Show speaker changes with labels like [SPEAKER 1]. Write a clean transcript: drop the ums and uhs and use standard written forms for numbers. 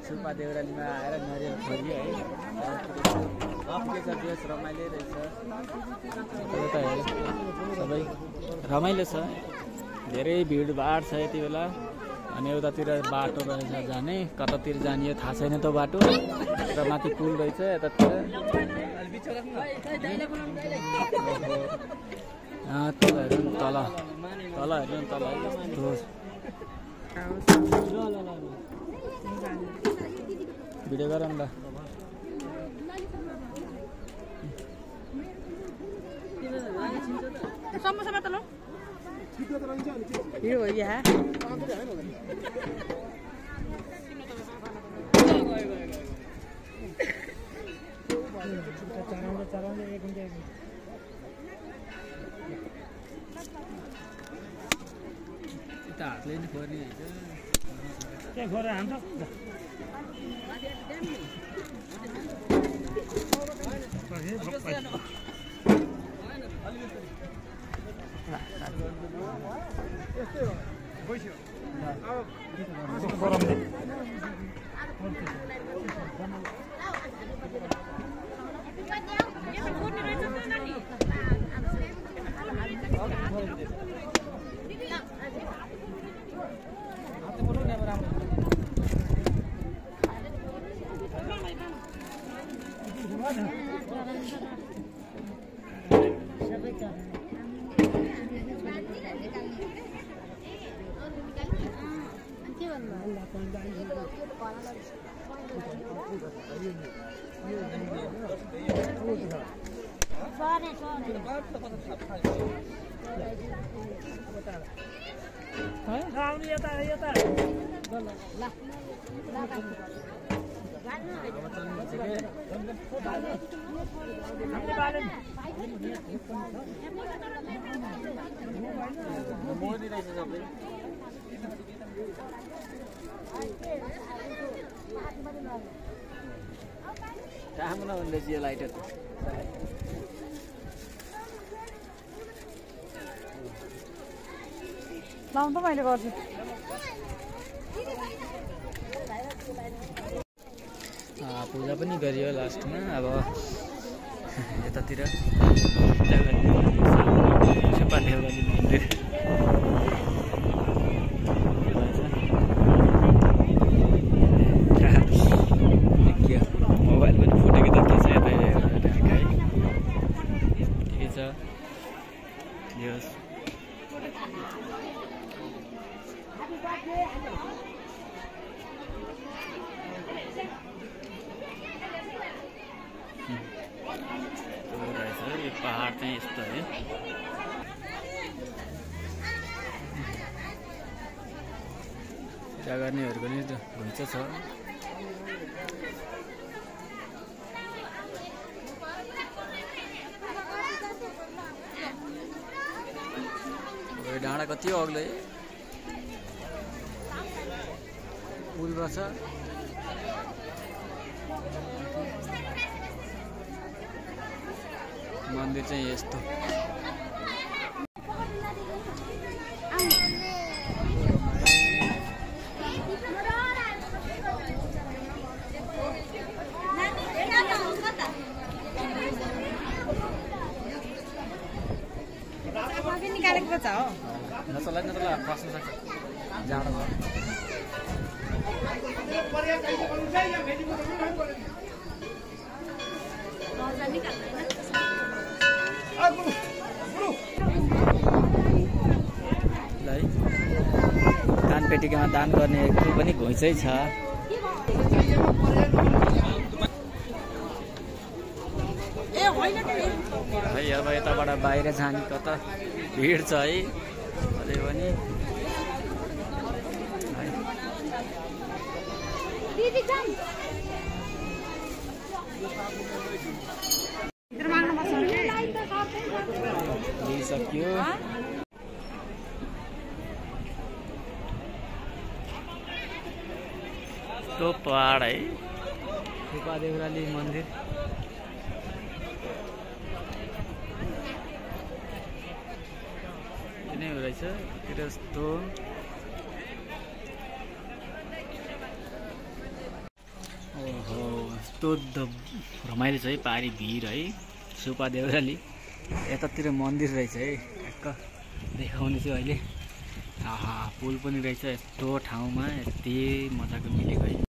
[SPEAKER 1] सुपा देउरालीमा आएर नरियल खोली है देश रमाइलो रहेछ सबै रमाइलो छ धेरै भिडभाड छ यति बेला अनि एउटातिर बाटो रहेछ जाने कतातिर जाने थाहा छैन त्यो बाटो र माथि पुल रहेछ यतातिर तल हेर्नु तल तल हेर्नु तल भिडियो गर न
[SPEAKER 2] समोसा त लो यो हो या चराउने एक घन्टा
[SPEAKER 1] हातले नि खोर्ने
[SPEAKER 2] के खोरे हान्छ
[SPEAKER 1] राम्रो हुँदैछ यो लाइट
[SPEAKER 2] लाउनु त मैले गर्छु
[SPEAKER 1] पूजा पनि गरियो लास्टमा अब यतातिर सुपा देउराली मन्दिर मोबाइल पनि फुटेको त के छ यता ठिकै ठिकै छ यस यो पहाड चाहिँ यस्तो है पूजा गर्नेहरू पनि हुन्छ छ डाँडा कति अग्लो पुल रहेछ मन्दिर चाहिँ यस्तो
[SPEAKER 2] निकालेको छ हो
[SPEAKER 1] नचला नचला बस्न सक्छ जाडो भयो दानपेटिकामा दान गर्ने पनि घुइँचै छ है अब यताबाट बाहिर जाने कता भिड छ है अझै पनि लिइसक्यो। तो पहाड है सुपा देउराली मन्दिर। नै रहेछ यतातिर यस्तो ओहो यस्तो रमाइलो छ है पारी भिड है सुपा देउराली। यतातिर मन्दिर रहेछ है ठ्याक्क देखाउने छु अहिले। आहा पुल पनि रहेछ यस्तो ठाउँमा यति मजाको मिलेको है।